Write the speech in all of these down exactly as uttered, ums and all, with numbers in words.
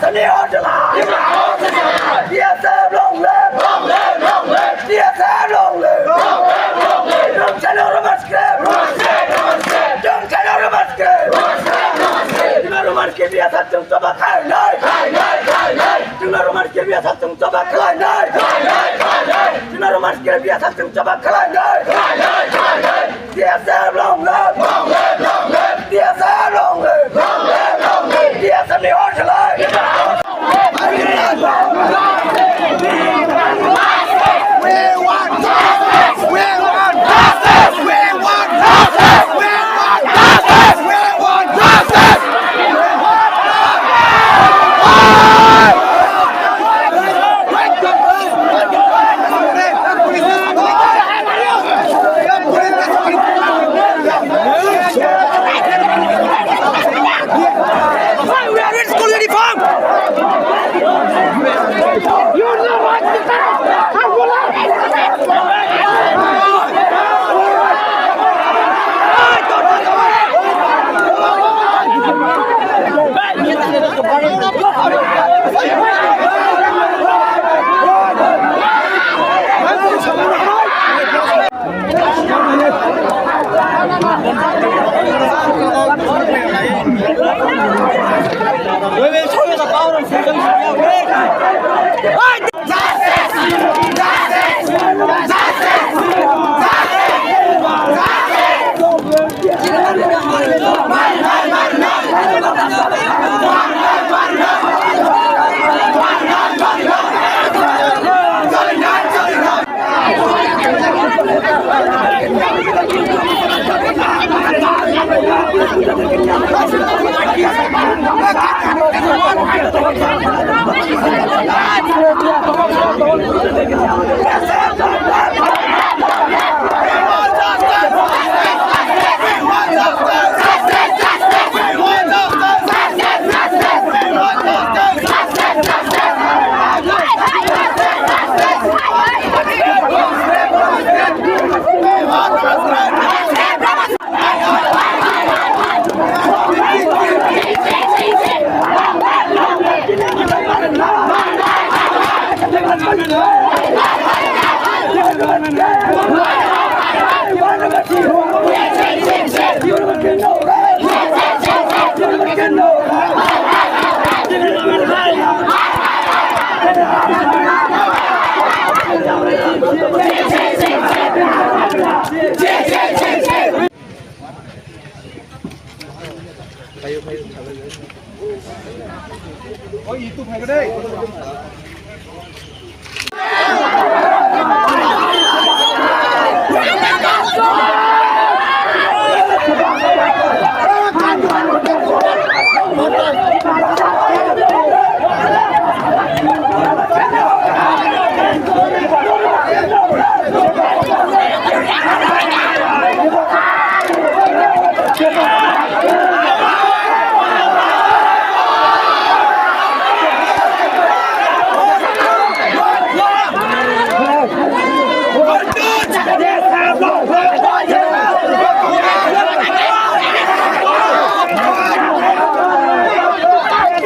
Sani Hojala! B S F long live! Long live! Long live! B S F long live! Long live! Long live! Don't say no Roman script! Roman script! Roman script! Don't say no Roman script! Roman script! Roman script! Roman script! B S F chwng choba khlainai! Khlainai! Khlainai! Chwng Roman script B S F chwng choba khlainai! Khlainai! Khlainai! Chwng Roman script B S F chwng choba khlainai! Khlainai! Khlainai! B S F long live! Long live! Long live! B S F long live! Long live! Long live! B S F ni hor khlai! We want justice! We want justice! We want justice! We want justice! We want justice! We want justice! Why we are in school uniform? You know what? We will show you the power of freedom.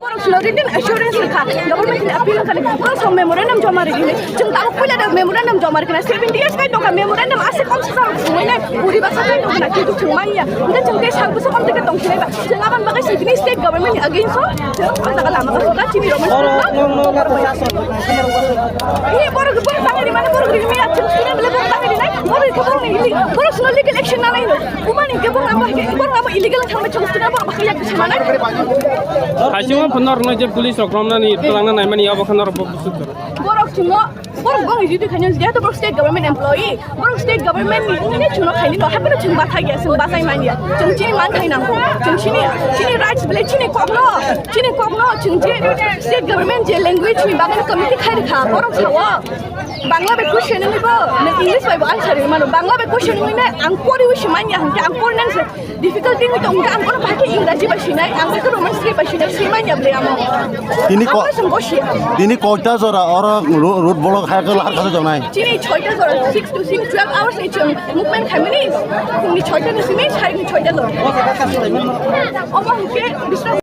Borok chwla written assurance rwkha, government ni appeal wngkha, borok song memorandum joma rwdi hinwi. Chwng tabuk puila da memorandum joma rwkha, seventy years kai tongkha memorandum, ase kom se sarok sumai nai, puri basa kai tongkha, kintu chwng manya. Hwnkhe chwng tei sal bwswk om tei tong sinai ba, chwng aboni bagwi chwng tini state government ni against o chwng o jaga lama o chwng chini rok. Borok no, no, no, no, no. Ini borok, borok tangwi rimani, borok rimani, chwng student le borok tangwi rinai, borok khe borok ni, borok sino legal action nanai no. Umani khe borok abo, borok abo illegal thangma chwng student borok bakha yak sanai. Haisingma phano rwno je police rok romnani twlangna naimani abo khano rok bo busuk. Borok chwngno, borok bongni duty khaina, jehetu borok state government employee, borok state government ni wngwi chwngno khaini no, haphano chwng bathai ya, chwng bachai man ya, chwng chini man khai nango, chwng chini, chini rights belai chini kokno, chini kokno chwng je state government je language ni bagwi committee khai rwkha, borok sao Bangla bai question wngwi bo, nwng English bai bo answer rwmano, Bangla bai question wngwi nai ang poriwi se man ya, hwnkhe ang pori nang se. Difficulty wngwi tong kha, ang bono bahai khe Ingraji bai swinai, ang bahai khe Roman script bai swinai, swimanya bwlai amo. Tini ko-, ang bono chwng bosi. Tini koita jora oro ro-, road block hai khe lahar khajajaknai? Chini choita jora, six to six, twelve hours ni chwng movement khaimani, phungni choita ni simi, sairni choita lo. Omo hwnkhe biswas.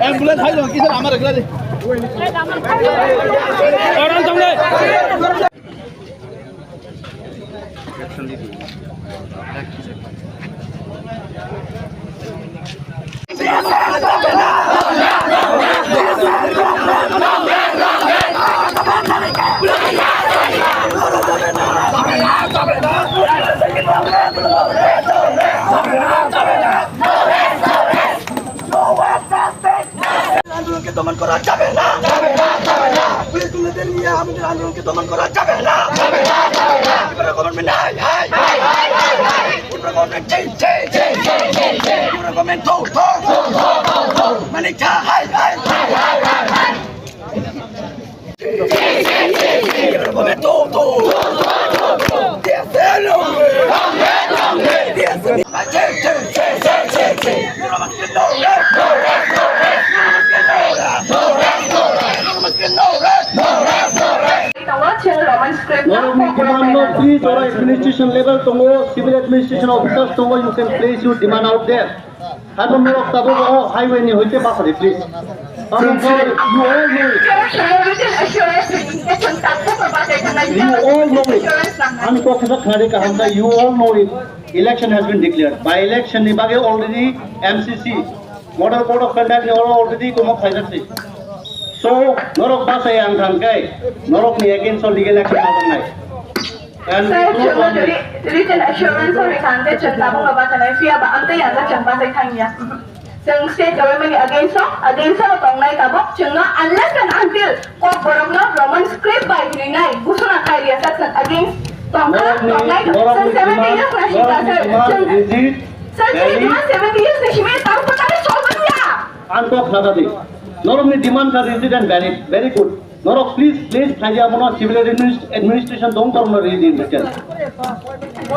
Ambulance হাই যাও, কিসের আমার এগুলা দে। আন্দোলনকে দমন করা যাবে না, যাবে না, যাবে না। পুলিশ গুন্ডাদের নিয়ে আমাদের আন্দোলনকে দমন করা যাবে না, যাবে না, যাবে না। ত্রিপুরা গভর্নমেন্ট হাই, হাই, হাই, হাই, হাই, হাই। ত্রিপুরা গভর্নমেন্ট জয়, জয়, জয়, জয়, জয়, জয়। ত্রিপুরা গভর্নমেন্ট দৌড়, দৌড়, দৌড়, দৌড়, দৌড়। মানিক শাহ হাই, হাই, হাই, হাই, হাই, হাই। Norokni demand no three jora administration level tongo, civil administration officers tongo, you can place your demand out there. Haibon norok tabuk o highway ni hoite basadi, please. Tabuk o, you all know it. You all know it. Ani kok kisa khari kaham da, you all know it. Election has been declared. By election ni bagwi already M C C, Model Code of Conduct ni already komo khaijak si. So, norok basai ang thang kai, norok ni against o legal action lajaknai. And Sir, it will chwng no written assurance o rikha hwnkhe chwng tabukno bachanai, phiya ba amtwi ang chwng bachai thangya. Chwng state government ni against o, against o tongnai tabuk chwngno unless and until Kokborok no Roman script bai rinai, busuna khai riya sak chwng against tongkha, tongnai, chwng seventy years na singkha, sir, chwng, sir, chini demand seventy years ni simi tabuk kwtal solve wngya. Ang kok khna di. Norokni demand kha rigid and valid. Very good. Norok please, please, khaidi abono civil adminis-, administration dong, norokno ready in return.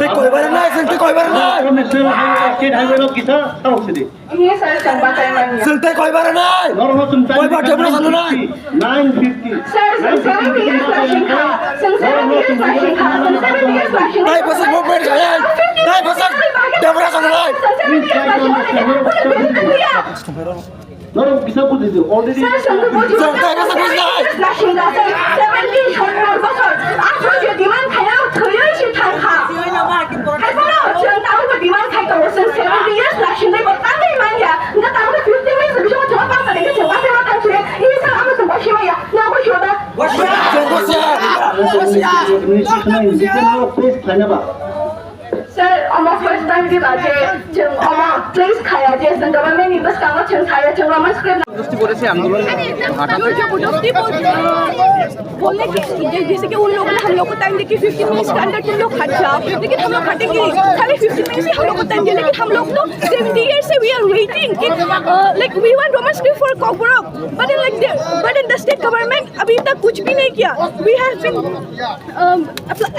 Tei koi bar nai, sing tei koi bar nai. Norokni state highway, state highway rok kisa, tarok sidi. Ini saya coba saya tanya. Sing tei koi bar nai. Norokno chwng koi bar jabra sanu nai. Nine fifty. Sir, sir, seventy years na singkha. Sir, seventy years na singkha. Sir, seventy years na singkha. Nai bwswk movement khayan. Nai bwswk jabra sanu nai. Sir, seventy years na singkha. Norok kisa buji di, already. Sir, chwng buji di. Chwng kisa buji di. Seventy, sottor bosor. Asol je demand khaina thwiwi se thangkha. Haiphano chwng tabukbo demand khai tongo, chwng seventy years na singwi bo tangwi manya. Hwnkhe tabukno fifty minutes bisingo chwng tangkha hwnkhe chwng asai ma thangsi. Ini sir, amo chwng bosi maya. Nang bosi oda. Chwng bosi ya. Administration, administration, norok face khaina ba. Sir, omo first time di ba je chwng omo place khaya je chwng government ni bwskango chwng saya chwng Roman script. जबरदस्ती बोले से आंदोलन हटाते हैं। जबरदस्ती बोल, अ, बोलने की, जै-, जैसे कि उन लोगों ने हम लोग को टाइम देके फिफ्टीन मिनट्स के अंदर तुम लोग हट जाओ, लेकिन हम लोग हटेंगे नहीं। खाली फिफ्टीन मिनट्स ही हम लोग को टाइम दिया, लेकिन हम लोग तो सेवेंटी ईयर से we are waiting कि, अ, like, we want Roman script for Kokborok, but in, like, the, but in the state government अभी तक कुछ भी नहीं किया। We have been, a,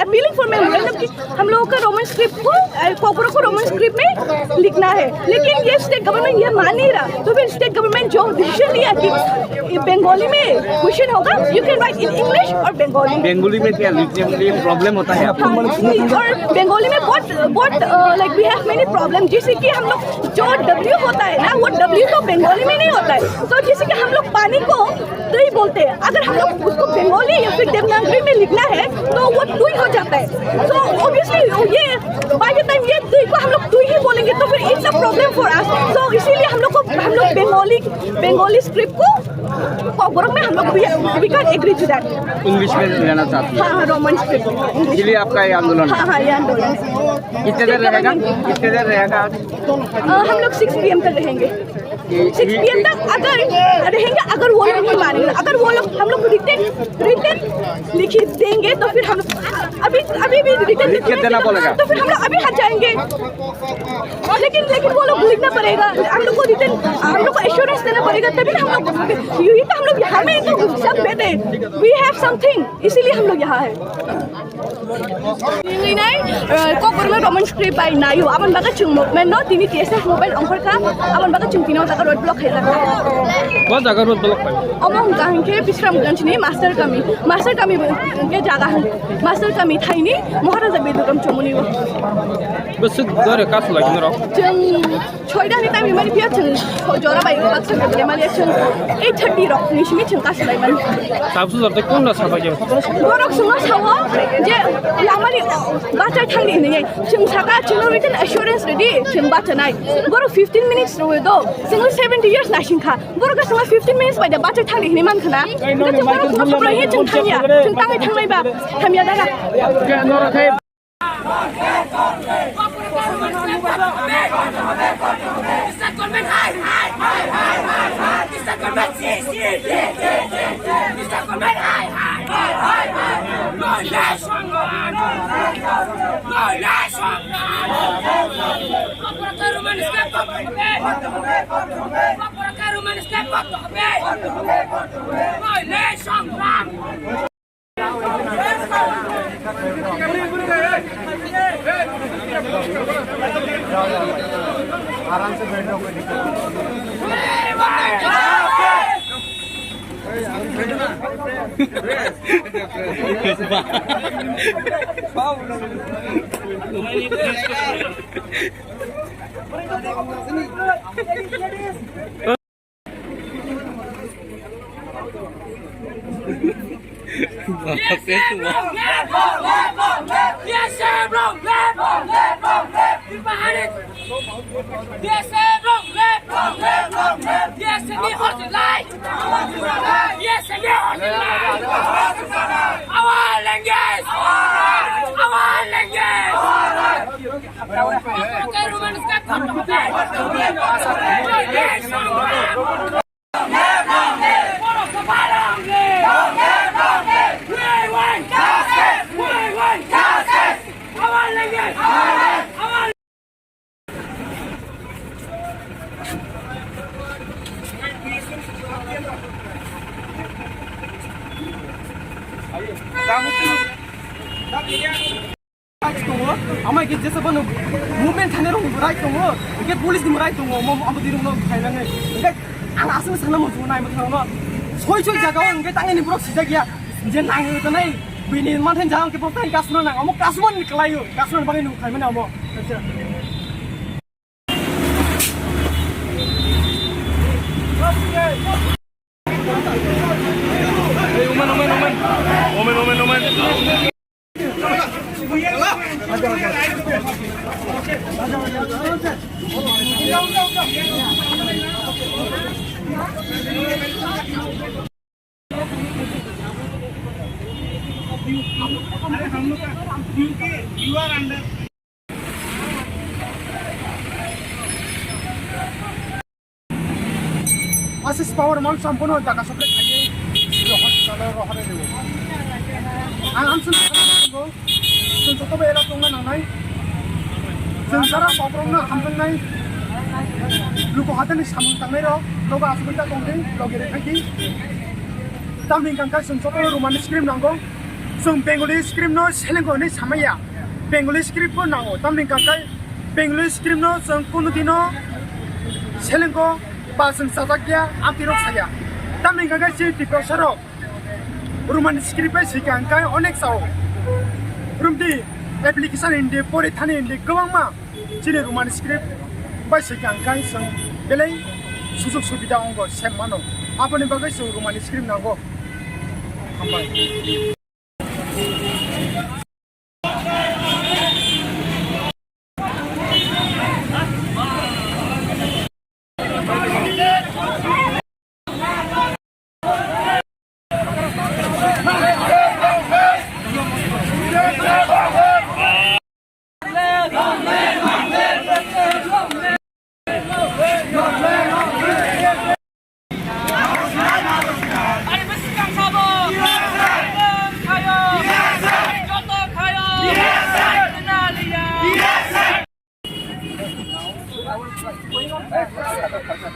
appealing for my, मतलब कि हम लोगों का रोमन स्क्रिप्ट को, अ, कोकरो को रोमन स्क्रिप्ट में लिखना है, लेकिन ये स्टेट गवर्नमेंट ये मान नहीं रहा। तो फिर स्टेट गवर्नमेंट जो डिसीजन लिया कि ये बंगाली में क्वेश्चन होगा, you can write in English और बंगाली। बंगाली में क्या लिखने में ये प्रॉब्लम होता है आपको? हाँ, और बंगाली में बहुत, बहुत, अ, like, we have many problem, जैसे कि हम लोग जो डब्ल्यू होता है ना, वो डब्ल्यू तो बंगाली में नहीं होता है। तो जैसे कि हम लोग पानी को तो ही बोलते हैं। अगर हम लोग उसको बंगाली या फिर देवनागरी में लिखना है, तो वो टू ही हो जाता है। So obviously ये by the time ये टू को हम लोग टू ही बोलेंगे, तो फिर it's a problem for us। So इसीलिए हम लोग को, हम लोग बंगाली, बंगाली स्क्रिप्ट को कोकबोरोक में हम लोग भी, we can't agree to that। English में लेना चाहती है। हाँ, हाँ, रोमन स्क्रिप्ट। इसीलिए आपका ये आंदोलन। हाँ, हाँ, ये आंदोलन। कितने देर रहेगा? कितने देर रहेगा आज? अ, हम लोग सिक्स पीएम तक रहेंगे। सिक्स पीएम तक अगर रहेंगे, अगर वो लोग नहीं मानेंगे, अगर वो लोग हम लोग रिटर्न, रिटर्न लिख देंगे तो फिर हम लोग अभी, अभी भी रिटर्न लिख के देना पड़ेगा। तो फिर हम लोग अभी हट जाएंगे। लेकिन, लेकिन वो लोग लिखना पड़ेगा, हम लोग को रिटर्न, हम लोग को एश्योरेंस देना पड़ेगा, तभी ना हम लोग, यही तो हम लोग, हमें तो सब देते, we have something, इसीलिए हम लोग यहाँ है। Nini nai, eh, kokborokno Roman script bai naio, aboni bagwi chwng movement no tini T S F movement ongkhorkha, aboni bagwi chwng tini o jaga road block khaijak. Bo jaga road block khai. Omo hwnkha hinkhe Bishramganj ni Master Kami, Master Kami bo hinkhe jaga hwn, Master Kami thaini Maharaja Bidyadram Chomoni o. Bo swk dore kasu lagi norok. Chwng Soida ni time mani phiya chwng jora bai baksa gudre mali chwng eight thirty rok ni simi chwng kasu lai mani. Sabsu jor te kun na sabai je. Borok chwngno sao je lamani bachai thangdi hinwi chwng saka chwngno written assurance ready chwng bachanai. Borok fifteen minutes rwi do chwngno seventy years naising kha. Borok chwngno fifteen minutes bai da bachai thangdi hinwi man khna. Borok chwngno sao chwng thangya chwng tangwi thangnai ba hamya dara. Our language! Our language! Right tongo, ama ke jesa bono movement thani rok right tongo, ke police ni right tongo, mo amo dirung no khailangni, ke ang asli sana mo nai mo thangno, soi soi jaga o ke tangni borok sijak ya, je nang to nai, bini manthan jaga ke pok tang kasno nang, amo kasno ni kalayo, kasno bagwi no khaimani amo. Hey, omen, omen, omen. Omen, omen, omen. Asis power mount sampono jaga sokre khaiwi siro hospital o rohorwi rwo. Ang amswk sakha tongo, chwng jotobo ela tongna nangnai. Chwng jara kokrokno hamjaknai. Luku hatani samung tangnai rok nogo asugwi ta tongdi, logi rwkhaidi. Tamni hwnkha khe chwng jotono Romani script nango. Chwng Bengali script no selengko hinwi samaya. Bengali script bo nango. Tamni hwnkha khe Bengali script no chwng kunu dino selengko ba chwng chajak ya, amtwi rok saya. Tamni hwnkha khe chini Tiprasa rok Romani script bai swikha hwnkhe onek sao. Romdi application hindi, porithani hindi, kwbangma chini Romani script bai swikha hwnkhe chwng belai sujog subida wngo, sem mano. Aboni bagwi chwng Romani script nango. Hambai.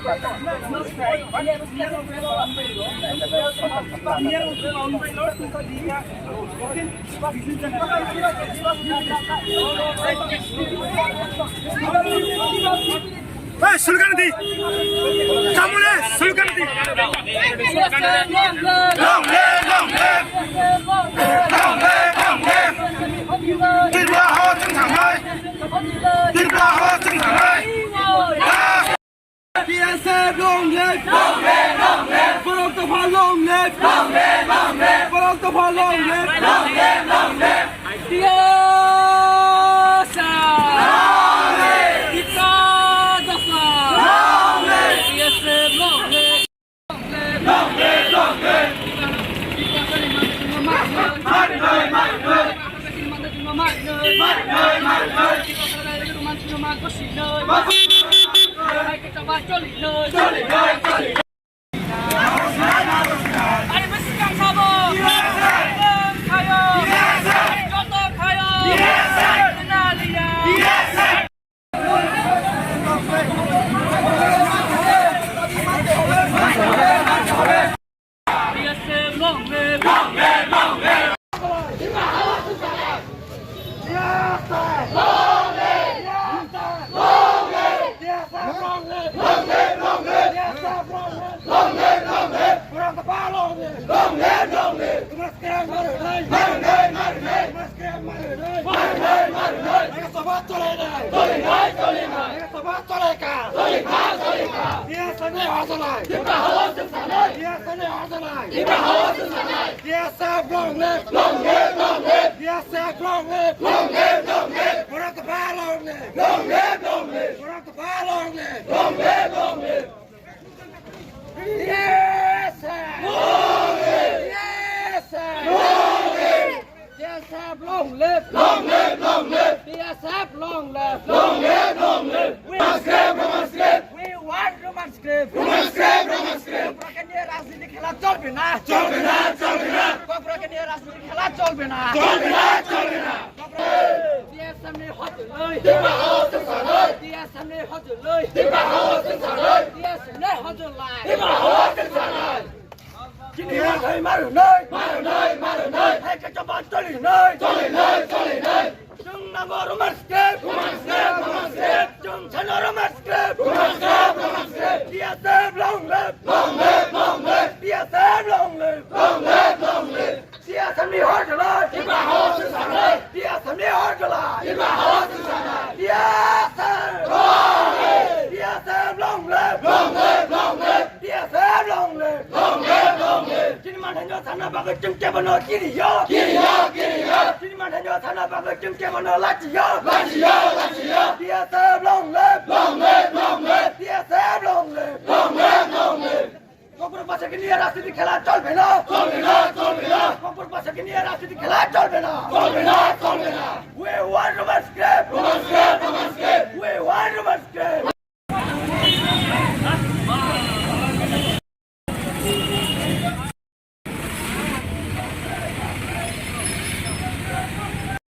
Hey, Sulkanati! Chamule, Sulkanati! Long live, long live! Long live, long live! Tripura ho chwng thangnai! Tripura ho chwng thangnai! P S F long live! Long live, long live! Borok Dopha long live! Long live, long live! Borok Dopha long live! Long live, long live! P S F! Long live! P S F long live! Long live, long live! Sabha chole na. Chole na, chole na. Sabha chole ka. Chole ka, chole ka. Biya sane hojolai. Tipra hawa sing sanai. Biya sane hojolai. Tipra hawa sing sanai. Biya sa long live. Long live, long live. Biya sa long live. Long live, long live. Borok Dopha long live. Long live, long live. Borok Dopha long live. Long live, long live. P S F! Long live! P S F! Long live! P S F long live! Long live, long live! P S F long live! Long live, long live! We Roman script, Roman script! We want Roman script! Roman script, Roman script! Kokborok ni rajniti khela cholbe na! Cholbe na, cholbe na! Kokborok ni rajniti khela cholbe na! Cholbe na, cholbe na! T S F ni hojoloi. Tiprasa hojoloi. T S F ni hojoloi. Tiprasa hojoloi. T S F ni hojolai. Tiprasa hojolai. Chini manthai marunoi. Marunoi, marunoi. Hai khe choba cholinoi. Cholinoi, cholinoi. Chwng nango Roman script. Roman script, Roman script. Chwng sano Roman script. Roman script, Roman script. T S F long live. Long live, long live. T S F long live. Long live, long live. T S F ni hojolai. Tiprasa hojolai. T S F ni hojolai. Tiprasa hojolai. T S F. Long live. T S F long live. Long live, long live. T S F long live. Long live, long live. Chini manthai no sana bagwi chwng kebo no kiriyo. Kiriyo, kiriyo. Chini manthai no sana bagwi chwng kebo no lachiyo. Lachiyo, lachiyo. T S F long live. Long live, long live. T S F long live. Long live, long live. Kokborok bwsakni rajniti khela cholbe na. Cholbe na, cholbe na. Kokborok bwsakni rajniti khela cholbe na. Cholbe na, cholbe na. We want Roman script.